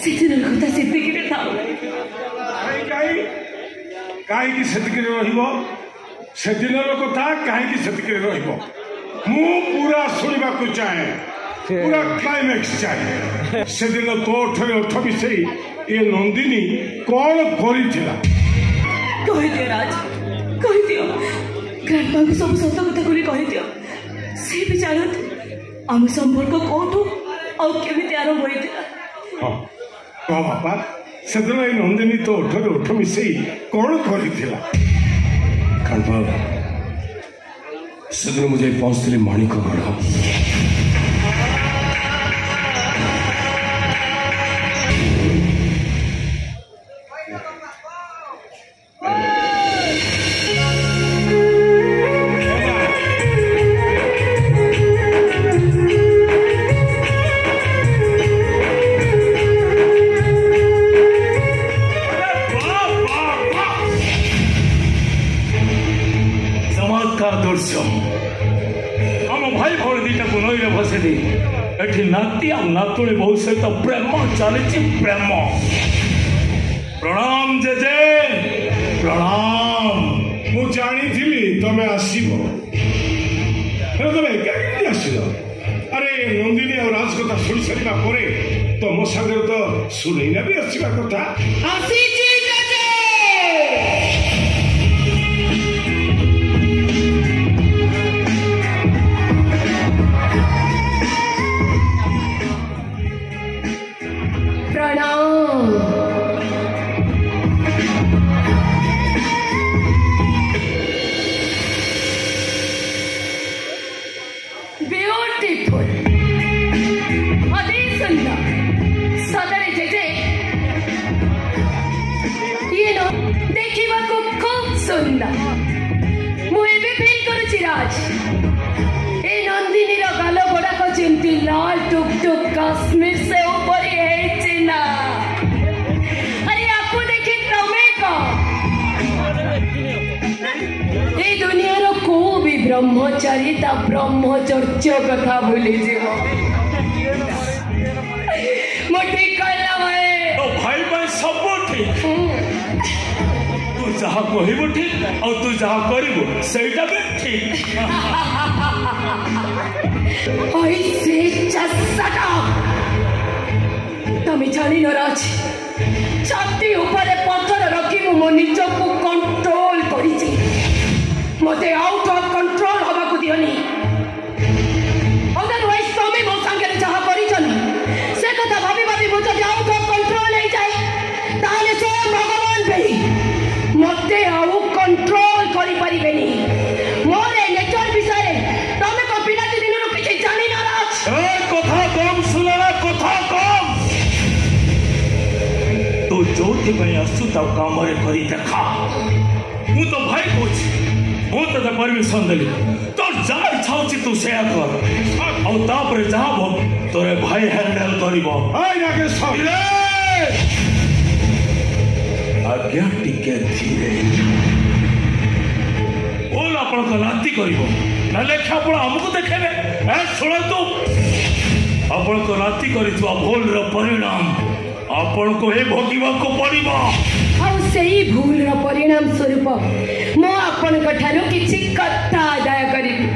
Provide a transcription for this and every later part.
ସେଦିନର କଥା ସେତିକିରେ ଥାଉ। କାହିଁକି ସେତିକିରେ ରହିବ? ସେଦିନର କଥା କାହିଁକି ସେତିକିରେ ରହିବ? ମୁଁ ପୁରା ଶୁଣିବାକୁ ଚାହେଁ, ପୁରା କ୍ଲାଇମ୍ୟାକ୍ସ ଚାହେଁ। ସେଦିନ ତୋ ଓଠରେ ଓଠ ମିଶେଇ ଏ ନନ୍ଦିନୀ କଣ କରିଥିଲା? କହିଦିଅ ରାଜ, କହିଦିଅ ଗ୍ରାଣ୍ଡପାଙ୍କୁ, ସବୁ ସତ କଥା ଖୋଲି କହିଦିଅ। ସେ ବି ଜାଣନ୍ତୁ ଆମ ସମ୍ପର୍କ କୋଉଠୁ ଆଉ କେମିତି ଆରମ୍ଭ ହୋଇଥିଲା। ହଁ, କହ ବାପା, ସେଦିନ ଏଇ ନନ୍ଦିନୀ ତୋ ଓଠରେ ଓଠ ମିଶେଇ କଣ କରିଥିଲା? ଗ୍ରାଣ୍ଡପା, ସେଦିନ ମୁଁ ଯାଇ ପହଞ୍ଚିଥିଲି ମାଣିକଗଡ଼। ଚମତ୍କାର ଦୃଶ୍ୟ। ଆମ ଭାଇ ଭଉଣୀ ଦିଟାକୁ ନଈରେ ଭସେଇ ଦେଇ ଏଠି ନାତି ଆଉ ନାତୁଣୀ ବୋହୂ ସହିତ ପ୍ରେମ ଚାଲିଛି, ପ୍ରେମ। ପ୍ରଣାମ ଜେଜେ, ପ୍ରଣାମ। ମୁଁ ଜାଣିଥିଲି ତମେ ଆସିବ, ହେଲେ ତମେ ଏକା କେମିତି ଆସିଲ? ଆରେ, ନନ୍ଦିନୀ ଆଉ ରାଜ କଥା ଶୁଣି ସାରିବା ପରେ ତମ ସାଙ୍ଗରେ ତ ସୁନୈନା ବି ଆସିବା କଥା। ଆସିଛି ଜେଜେ। ପ୍ରଣାମ। ବ୍ୟୁଟିଫୁଲ, ଅତି ସୁନ୍ଦର। ସତରେ ଜେଜେ, ଇଏ ନ ଦେଖିବାକୁ ଖୁବ୍ ସୁନ୍ଦର। ମୁଁ ଏବେ ଫିଲ୍ କରୁଛି ରାଜ, ଏ ନନ୍ଦିନୀର ଗାଲ ଗୁଡାକ ଯେମିତି ଲାଲ ଟୁକ୍ ଟୁକ୍ କାଶ୍ମୀର ସେଉ ପରି ହେଇଛି ନା। ଆରେ, ଆକୁ ଦେଖି ତମେ କଣ? ଏ ଦୁନିଆର କୋଉ ବି ବ୍ରହ୍ମଚାରୀ ତା ବ୍ରହ୍ମଚର୍ଯ୍ୟ କଥା ଭୁଲିଯିବ? ମୁଁ ଠିକ କହିଲା ଭାଇ? ତୋ ଭାଇ ପାଇଁ ସବୁ ଠିକ। ତୁ ଯାହା କହିବୁ ଠିକ, ଆଉ ତୁ ଯାହା କରିବୁ ସେଇଟା ବି ଠିକ। I say just shut up. ତମେ ଜାଣିନ ରାଜ, ଛାତି ଉପରେ ପଥର ରଖି ମୁଁ ମୋ ନିଜକୁ କଣ୍ଟ୍ରୋଲ କରିଛି। ମତେ ଆଉଟ ଅଫ କଣ୍ଟ୍ରୋଲ ହବାକୁ ଦିଅନି। ଅଦରୱାଇଜ ତମେ ମୋ ସାଙ୍ଗରେ ଯାହା କରିଛ ନା, ସେ କଥା ଭାବି ଭାବି ମୁଁ ଯଦି ଆଉଟ ଅଫ କଣ୍ଟ୍ରୋଲ ହେଇଯାଏ, ତାହେଲେ ସ୍ୱୟଂ ଭଗବାନ ବି ମତେ ଆଉ କଣ୍ଟ୍ରୋଲ କରିପାରିବେନି। ମୋର ଏ ନେଚର ବିଷୟରେ ତମେ କଣ ପିଲାଟି ଦିନରୁ କିଛି ଜାଣିନ ରାଜ? ଏ କଥା କମ ଶୁଣନା, କଥା କମ। ତୁ ଯୋଉଥିପାଇଁ ଆସୁଛୁ ତାକୁ କାମରେ କରି ଦେଖା। ମୁଁ ତ ଭାଇ କହୁଛି, ମୁଁ ତତେ ପରମିଶନ ଦେଲି। ତୋର ଯାହା ଇଚ୍ଛା ହଉଛି ତୁ ସେୟା କର, ଆଉ ତାପରେ ଯାହା ହବ ତୋର ଭାଇ ହ୍ୟାଣ୍ଡେଲ କରିବ। ଏଇ ନାଗେଶ୍ୱର। ଧୀରେ ଆଜ୍ଞା, ଟିକେ ଧୀରେ। ଭୁଲ ଆପଣଙ୍କ ନାତି କରିବ ନା ଲେଖା ଆପଣ ଆମକୁ ଦେଖେଇବେ? ଏ ଶୁଣନ୍ତୁ, ଆପଣଙ୍କ ନାତି କରିଥିବା ଭୁଲର ପରିଣାମ ଆପଣଙ୍କୁ ହିଁ ଭୋଗିବାକୁ ପଡିବ। ଆଉ ସେଇ ଭୁଲର ପରିଣାମ ସ୍ୱରୂପ ମୁଁ ଆପଣଙ୍କ ଠାରୁ କିଛି କଥା ଆଦାୟ କରିବି।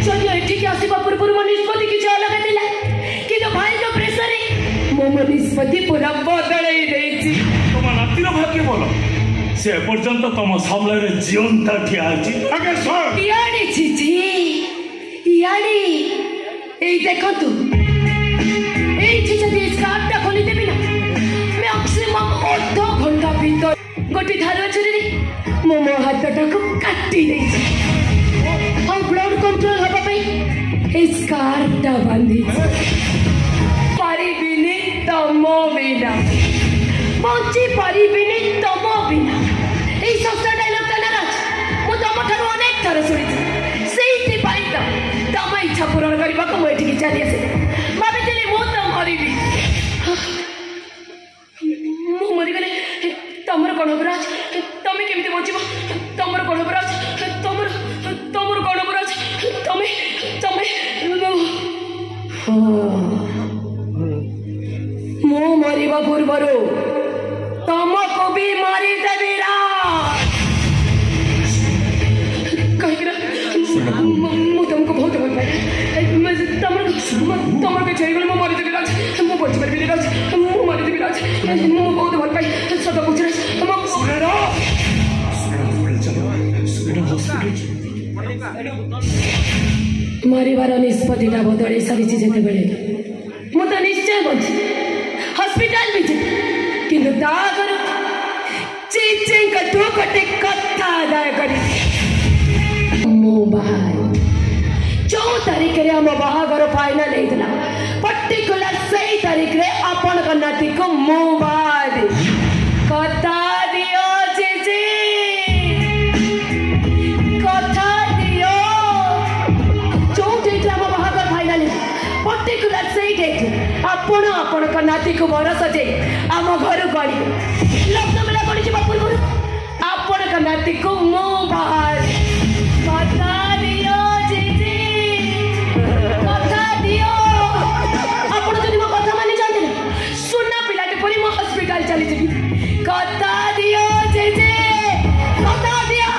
ଯଦିଓ ଏଠିକି ଆସିବା ପୂର୍ବରୁ ମୋ ନିଷ୍ପତ୍ତି କିଛି ଅଲଗା ଥିଲା, କିନ୍ତୁ ଭାଇଙ୍କ ପ୍ରେସରରେ ମୁଁ ମୋ ନିଷ୍ପତ୍ତି ପୁରା ବଦଳେଇ ଦେଇଛି। ତମ ନାତିର ଭାଗ୍ୟ ଭଲ, ସେ ଏପର୍ଯ୍ୟନ୍ତ ତମ ସାମ୍ନାରେ ଜିଅନ୍ତା ଠିଆ ହେଇଛି। ନାଗେଶ୍ୱର। ଇଆଡ଼େ ଛିଛି, ଇଆଡ଼େ। ଏଇ ଦେଖନ୍ତୁ, ଏଇଠି ଯଦି ସ୍କାର୍ଫଟା ଖୋଲିଦେବି ନା, ମ୍ୟାକ୍ସିମମ୍ ଅଧ ଘଣ୍ଟା ଭିତରେ ଗୋଟେ ଧାରୁଆ ଛୁରୀରେ ମୁଁ ମୋ ହାତଟାକୁ କାଟି ଦେଇଛି, ଆଉ ବ୍ଲଡ କଣ୍ଟ୍ରୋଲ ହବା ପାଇଁ ଏଇ ସ୍କାର୍ଫଟା ବାନ୍ଧିଛି। ପାରିବିନି ତମ ବିନା, ବଞ୍ଚି ପାରିବିନି ତମ ବିନା। ଏଇ ଶସ୍ତା ଡାଇଲଗଟା ନା ରାଜ, ମୁଁ ତମ ଠାରୁ ଅନେକ ଥର ଶୁଣିଛି। ସେଇଥିପାଇଁ ତ ତମ ଇଚ୍ଛା ପୂରଣ କରିବାକୁ ମୁଁ ଏଠିକି ଚାଲି ଆସିଲି। ଭାବିଥିଲି ମୁଁ ତ ମରିବି, ମୁଁ ମରିଗଲେ ତମର କଣ ହବ ରାଜ? ତମେ କେମିତି ବଞ୍ଚିବ? ତମର କଣ ହବ ରାଜ? ତମର କଣ ହବ ରାଜ? ତମେ ତମେ ହଁ। ପୂର୍ବରୁ ତମକୁ ବି ମାରିଦେବି ରାଜ। କାହିଁକି ନା ମୁଁ ତମକୁ ବହୁତ ଭଲ ପାଏ। ତମର ତମର କିଛି ହେଇଗଲେ ମୁଁ ମରିଦେବି ରାଜ, ମୁଁ ବଞ୍ଚିପାରିବିନି ରାଜ, ମୁଁ ମରିଦେବି ରାଜ। ମୁଁ ବହୁତ ଭଲ ପାଏ, ସତ କହୁଛି ରାଜ। ମରିବାର ନିଷ୍ପତ୍ତିଟା ବଦଳେଇ ସାରିଛି ଯେତେବେଳେ, ମୁଁ ତ ନିଶ୍ଚୟ ବଞ୍ଚିବି, ହସ୍ପିଟାଲ ବି ଯିବି, କିନ୍ତୁ ତା ଆଗରୁ ଚିଚିଙ୍କଠୁ ଗୋଟେ କଥା ଆଦାୟ କରିବି। ମୁଁ ବାହା ଯୋଉ ତାରିଖରେ ଆମ ବାହାଘର ଫାଇନାଲ ହେଇଥିଲା, ପର୍ଟିକୁଲାର ସେଇ ତାରିଖରେ ଆପଣଙ୍କ ନାତିକୁ ମୁଁ ବାହା ହେବି। କଥା ଦିଅ ଚିଚି, କଥା ଦିଅ। ଯୋଉ ଡେଟ୍ରେ ଆମ ବାହାଘର ଫାଇନାଲ ହେଇଥିଲା, ପର୍ଟିକୁଲାର ସେଇ ଡେଟ୍ରେ ଆପଣ ଆପଣଙ୍କ ନାତିକୁ ବର ସଜେଇ ଆମ ଘରକୁ ଆଣିବେ। ଲଗ୍ନ ମେଳା ପଡ଼ିଯିବା ପୂର୍ବରୁ ଆପଣଙ୍କ ନାତିକୁ ମୁଁ ବାହା ହେବି। କଥା ଦିଅ ଜିଜି, କଥା ଦିଅ। ଆପଣ ଯଦି ମୋ କଥା ମାନିଯାଆନ୍ତି ନା, ସୁନା ପିଲାଟି ପରି ମୁଁ ହସ୍ପିଟାଲ ଚାଲିଯିବି। କଥା ଦିଅ ଜେଜେ, କଥା ଦିଅ।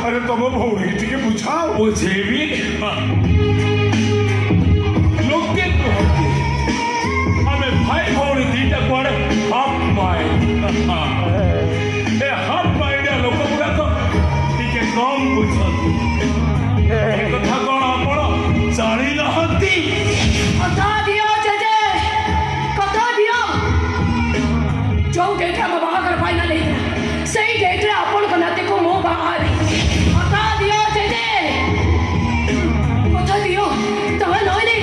ଆରେ ତମ ଭଉଣୀକି ଟିକେ ବୁଝାଅ। ବୁଝେଇବି? ଲୋକେ କୁହନ୍ତି ଆମେ ଭାଇ ଭଉଣୀ ଦିଟା କୁଆଡେ ହାଫ୍ ମାଇଣ୍ଡ। ଏ ହାଫ୍ ମାଇଣ୍ଡିଆ ଲୋକ ଗୁଡାକ ଟିକେ କମ୍ ବୁଝନ୍ତି। ଏ କଥା କଣ ଆପଣ ଜାଣି ନାହାନ୍ତି? କଥା ଦିଅ ଜେଜେ, କଥା ଦିଅ। ଯୋଉ ଡେଟ୍ରେ ଆମ ବାହାଘର ଫାଇନାଲ ହେଇଥିଲା, ସେଇ ଡେଟ୍ରେ ଆପଣଙ୍କ ନାତିକୁ ମୁଁ ବାହା ହେବି। କଥା ଦିଅ ଜେଜେ, କଥା ଦିଅ, ତାହା ନହେଲେ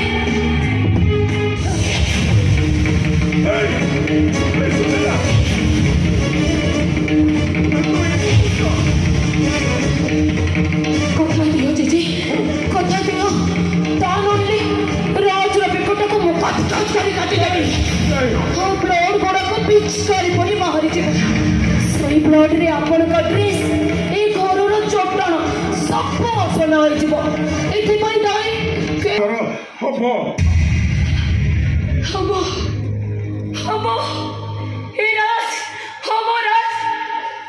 କଥା ଦିଅ ଜେଜେ, କଥା ଦିଅ, ତା ନହେଲେ ରାଜର ବେକଟାକୁ ମୁଁ କାଟ କାଟ କରି କାଟିଦେବି ଆଉ ବ୍ଲଡ ଗୁଡାକ ପିଚକାରୀ ପରି ବାହାରିଯିବ। ସେଇ ବ୍ଲଡରେ ଆପଣଙ୍କ ଡ୍ରେସ୍, ଏଇ ଘରର ଚଟାଣ ସବୁ ଅସନା ହେଇଯିବ। ଏଥିପାଇଁ ଦାୟୀ ହବ ହବ ହବ। ହେ ରାଜ, ହବ ରାଜ,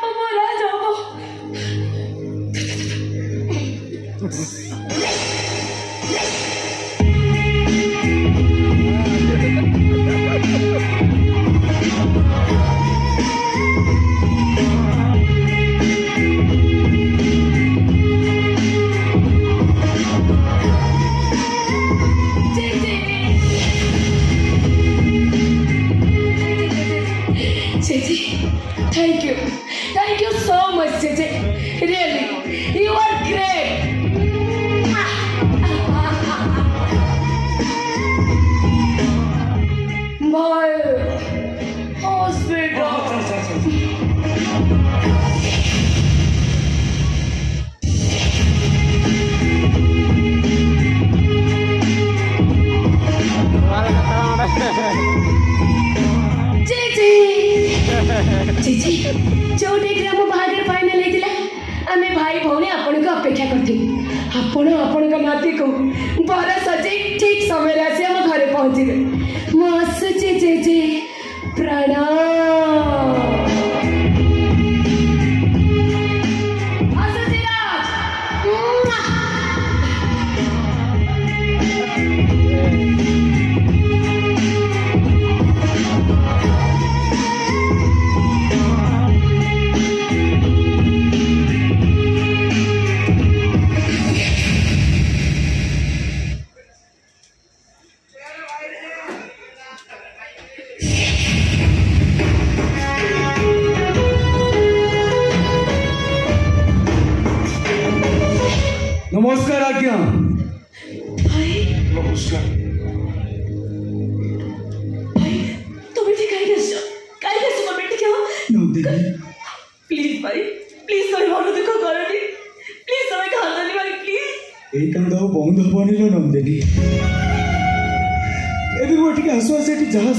ହବ ରାଜ, ହବ। ଜେଜେ, ଜେଜେ, thank you, thank you so much ଜେଜେ। Really you are great. ଭାଇ, ହସ୍ପିଟାଲ। ଜେଜେ, ଜେଜେ, ଯୋଉ ଡେଟ୍ରେ ଆମ ବାହାଘର ଫାଇନାଲ ହେଇଥିଲା, ଆମେ ଭାଇ ଭଉଣୀ ଆପଣଙ୍କୁ ଅପେକ୍ଷା କରିଥିଲୁ। ଆପଣ ଆପଣଙ୍କ ନାତିକୁ ବର ସଜେଇ ଠିକ ସମୟରେ ଆସି ଆମ ଘରେ ପହଞ୍ଚିବେ। ମୁଁ ଆସୁଛି ଜେଜେ, ପ୍ରଣାମ। ଆସୁଛି ରାଜ। ମୁଆ। ନମସ୍କାର ଆଜ୍ଞା। ଭାଇ। ନମସ୍କାର। ଭାଇ, ତମେ ଏଠି କାହିଁକି ଆସିଛ? କାହିଁକି ଆସିଛ ତମେ ଏଠିକି? ଆଉ ନନ୍ଦିନୀ। ପ୍ଲିଜ ଭାଇ, ପ୍ଲିଜ, ତମେ ମନ ଦୁଃଖ କରନି ପ୍ଲିଜ, ତମେ କାନ୍ଦନି ଭାଇ, ପ୍ଲିଜ। ଏଇ କାନ୍ଦ ଆଉ ବନ୍ଦ ହବନି ଲୋ ନନ୍ଦିନୀ। ଏବେ ମୁଁ ଏଠିକି ଆସୁ ଆସୁ ଏଠି ଯାହା